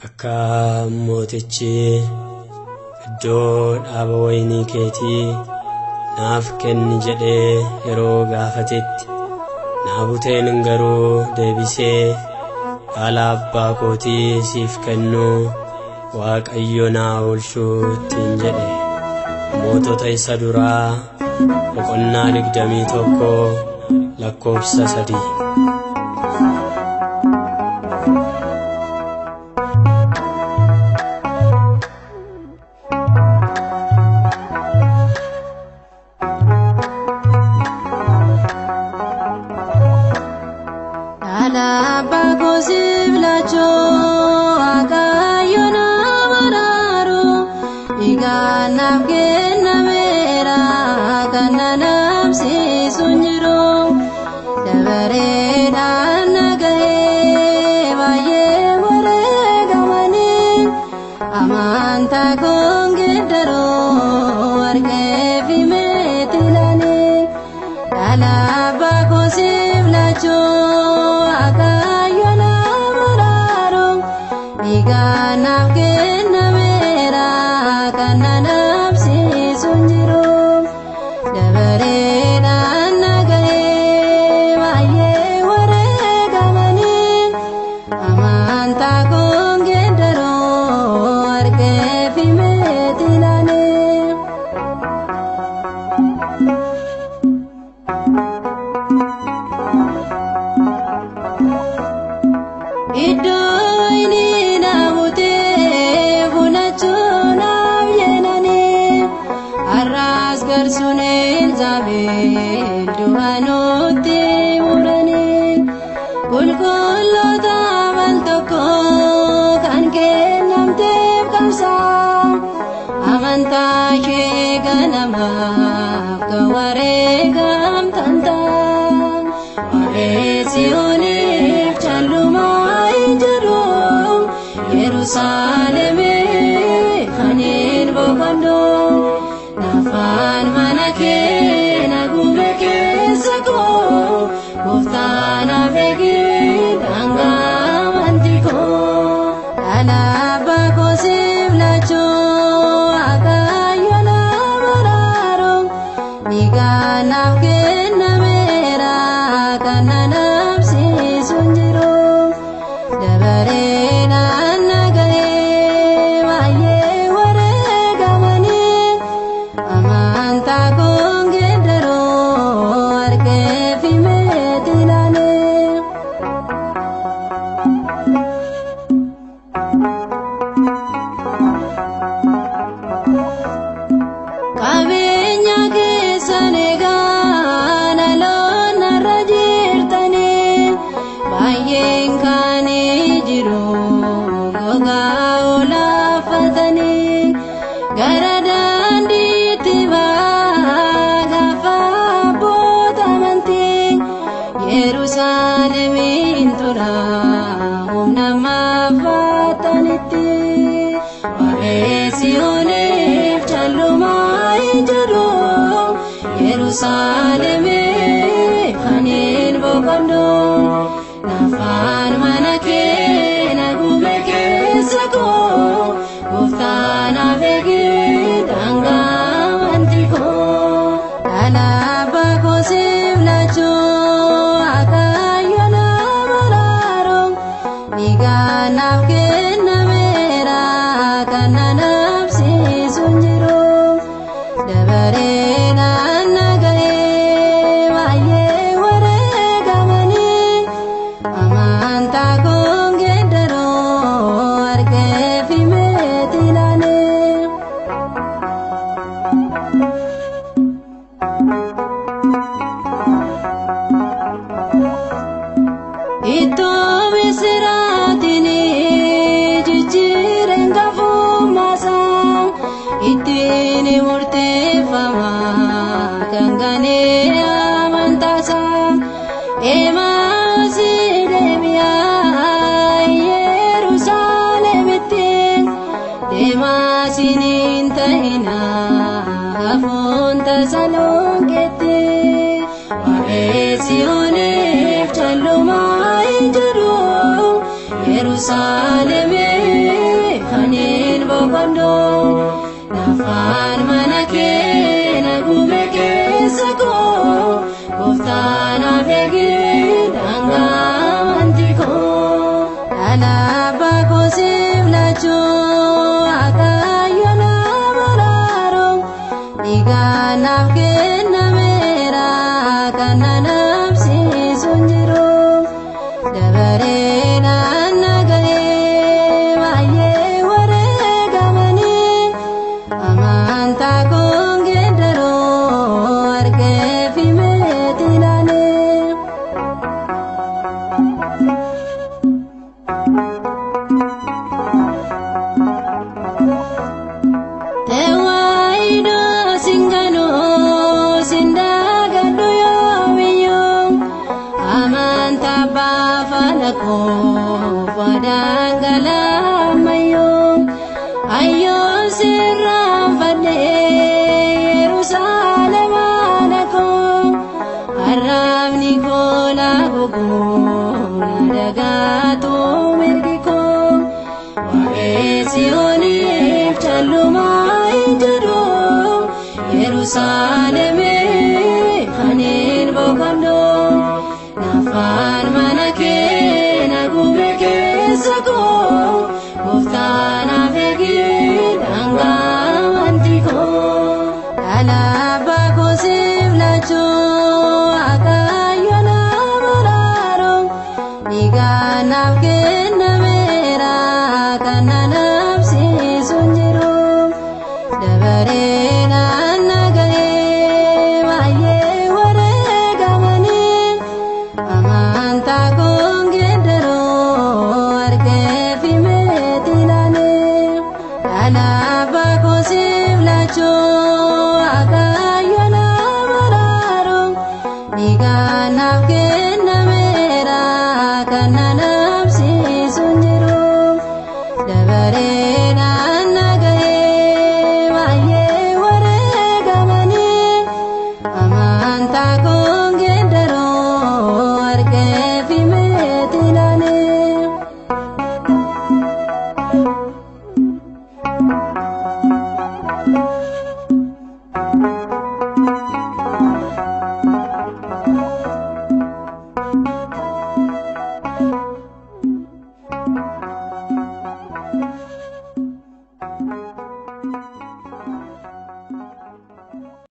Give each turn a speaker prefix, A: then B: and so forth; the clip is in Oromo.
A: Akka mootichi iddoo dhaaba wayinii keetii naaf kenni jedhee yeroo gaafatetti Naabuteen garuu deebisee dhaala abbaa kootii siif kennuu Waaqayyo naa oolchuu ittiin jedhe. Mootota isa duraa boqonnaa 21 lakkoofsa 3.
B: Alaabaa kosiif lachoo Waaqayyo na baraaru dhiigaan naaf kennameera kan na namsiisu hin jiru dabareedhaan na ga'ee baay'ee wareegamanii amantaa koon geeddaruu warqee fi meetii Alaabaa kosiif lachoo Waaqayyo na baraaru dhiigaan naaf kennameera kan na namsiisu hin jiru dabareedhaan na ga'ee baay'ee wareegamanii amantaa koon geeddaruu warqee fi meetii Iddoo inni naamutee funachuu naaf yeenanii har'as garsuun Elzaabeel du'a nutti muranii qulqulloota al tokko kan kennamteef qabsaa amantaa ishee ganamaaf kan wareegamtan ta'a. Waa'ee Tsiyooniif callumaa hin jedhu Yerusaalemii aniin boqodhu nafaan mana kee na gube keessa koo gooftaan naaf eegi daangaa amantii koo. Alaabaa kosiif lachoo Waaqayyo na baraaru dhiigaan naaf kennameera kan na namsiisu hin jiru dabareedhaan na ga'ee baay'ee wareegamanii amantaa koon geeddaruu warqee fi meetii ilaalee. Qabeenya keessan egaa dhaloonni irra jirtanii baay'een kaanii jiru gogaa olaafatanii gara daandiitti ba'aa gaafa abboota amantii Yerusaalemiin tura humna maaffatanitti waa'ee Tsiyooniif callumaa hin jedhu Yerusaalemii aniin boqodhu nafaan mana kee na gube keessa koo gooftaan naaf eegi daangaa amantii koo. Alaabaa kosiif lachoo Waaqayyo na baraaru dhiigaan naaf kennameera kan na namsiisu hin jiru dabareedhaan na ga'ee baay'ee wareegamanii amantaa koon geeddaruu warqee fi meetii ilaalee. Ittoo misiraatiin jijjiireen gafummaasaa ittiin murteeffama kan ganee amantaasaa Emaasii deebi'aa Yerusaalemitti deemaasiin hin ta'inaa hafuun Tasalonqeetti waa'ee Tsiyooniif callumaa hin jedhu Yerusaalemii. boqodhu. Nafaan mana kee na gube keessa koo gooftaan naaf eegi daangaa amantii koo. Alaabaa koo siif laachuu Waaqayyo na baraaru dhiigaan naaf kennameera kan na namsiisu hin jiru. Dabaree naan na ga'ee baay'ee wareegamanii amantaa koon geeddaruu argee fi meetii ilaalee. Tewaayidoo singanoo sindaagadhu yoomiyyuu amantaa baafala koo waadaan galaamayyuu ayyoo sirraan fadhee Yerusaalem haadha koo arraabni koo laagogoo na dagaatu mirgi koo. Waa'ee Siyooniif callumaa hin jedhu Yerusaalemii aniin boqodhu. Nafaan mana kee na gube keessa koo gooftaan naaf eegi daangaa amantii koo. Alaabaa koo siif laachuu Waaqayyo na baraaru dhiigaan naaf kennameera kan na namsiisu hin jiru. Dabaree naan na ga'ee baay'ee wareegamanii amantaa koon geeddaruu argee fi meetii ilaalee. Alaabaa koo siif laachuu Waaqayyo na baraaru dhiigaan naaf kennameera kan na